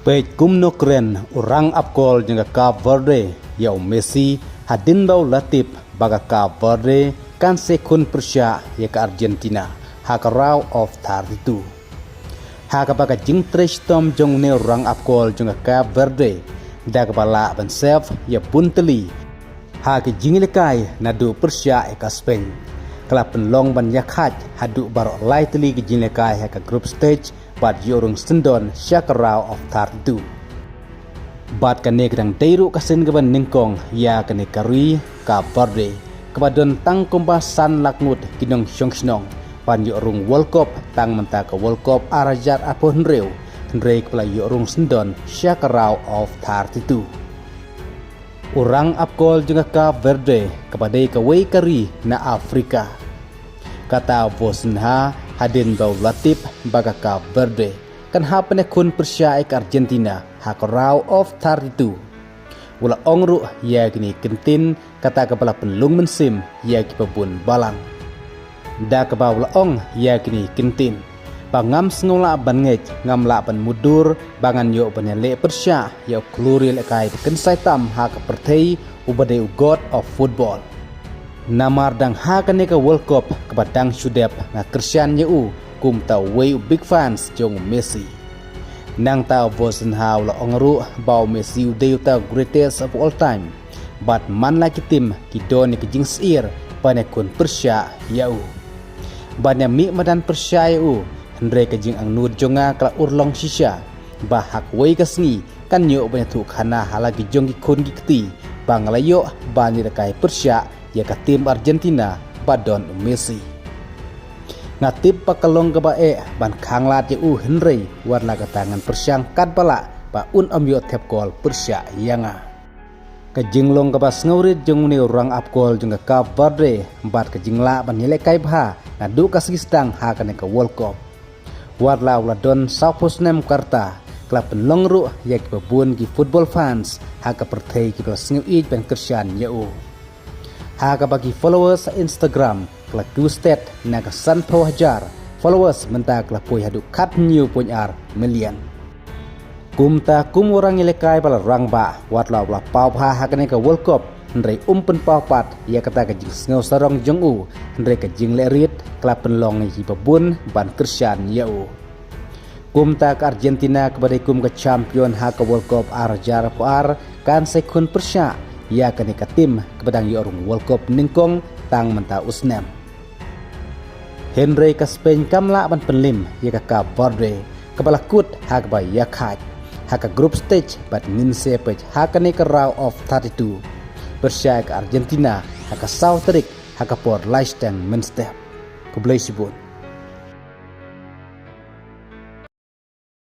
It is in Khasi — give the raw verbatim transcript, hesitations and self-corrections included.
Peit kumno kren u rang ap kol jong ka Cape Verde ïa u Messi hadien ba u la tip ba ka Cape Verde kan sa khun pyrshah ïa ka Argentina ha ka round of thirty-two. Ha kaba ka jingtrei shitom jong une u rang ap kol jong ka Cape Verde da kaba lah ban save ïa bun tylli ha ki jingïalehkai naduh pyrshah ïa ka Spain, ka la pynlong ban ïakhaid haduh baroh lai tylli ki jingïalehkai ha ka group stage bad ïoh rung syndon sha ka round of thirty-two. Bad kane ka dang dei ruh ka sien kaba nyngkong ïa kane ka ri Cape Verde kaba don tang kumba san lak ngut ki nongshong shnong ban ïoh rung World Cup tang mynta ka World Cup ar hajar arphew hynriew, hynrei kaba la ïoh rung syndon sha ka round of thirty-two. U rang ap kol jong ka Cape Verde kaba dei kawei ka ri na Afrika, kata u Vitinha, hadien ba u la tip ba ka Cape Verde kan hap ban ïakhun pyrshah ïa ka Argentina ha ka round of thirty-two, u la ong ruh ïa kine ki kyntien kata kaba la pynlung mynsiem ïa kiba bun balang. Da kaba u la ong ïa kine ki kyntien ba ngam sngew lah ban ngeit, ngam lah ban mutdur ba ngan ïoh ban ïaleh pyrshah ïa u klur ïalehkai ba kynsai tam ha ka pyrthei, uba dei u god of football. Namar dang ha kane ka World Cup kaba dang shu dep nga kyrshan ïa u kum uta uwei u big fans jong u Messi. Nangta u Vitinha u la ong ruh ba u Messi u dei uta u greatest of all time, bad man la ki tim ki don ïa ka jingsyier ban ïakhun pyrshah ïa u, ban ïamih madan pyrshah ïa u. Hynrei ka jingangnud jong nga ka la urlong shisha ba ha kawei ka sngi kan ïoh ban ïathuh khana ha la ki jong ki khun ki kti ba nga la ïoh ban ïalehkai pyrshah ïa ka tim Argentina ba don u Messi. Nga tip ba ka long kaba eh ban khanglad ïa u, hynrei wat la katta ngan pyrshang katba lah ba un ym ïoh thep kol pyrshah ïa nga. Ka jinglong kaba sngewrit jong une u rang ap kol jong ka Cape Verde bad ka jinglah ban ïalehkai bha naduh ka sngi sdang ha kane ka World Cup, wat la u la don sawphew snem ka rta, ka la pynlong ruh ïa kiba bun ki football fans ha ka pyrthei kiba la sngew ïeit ban kyrshan ïa u. Ha kaba ki followers ha Instagram ka la kiew stet na ka sanphew hajar followers, mynta ka la poi haduh khathynñiew point ar million. Kumta kum u rang ïalehkai ba la rangbah, wat la u la paw bha ha kane ka World Cup, hynrei um pynpaw pat ïa kata ka jingsngew sarong jong u, hynrei ka jingleh rit ka la pynlong ïa kiba bun ban kyrshan ïa u. Kumta ka Argentina kaba dei kum ka champion ha ka World Cup ar hajar arphew ar kan sa khun pyrshah ïa kane ka tim kaba dang ïoh rung World Cup nyngkong tang mynta u snem. Hynrei ka Spain kam lah ban pynlim ïa ka Cape Verde kaba la kut ha kaba ïakhaid ha ka group stage bad ngin sa peit ha kane ka round of thirty-two pyrshah ïa ka Argentina ha ka saw tarik ha ka por lai shiteng mynstep. Khublei shibun.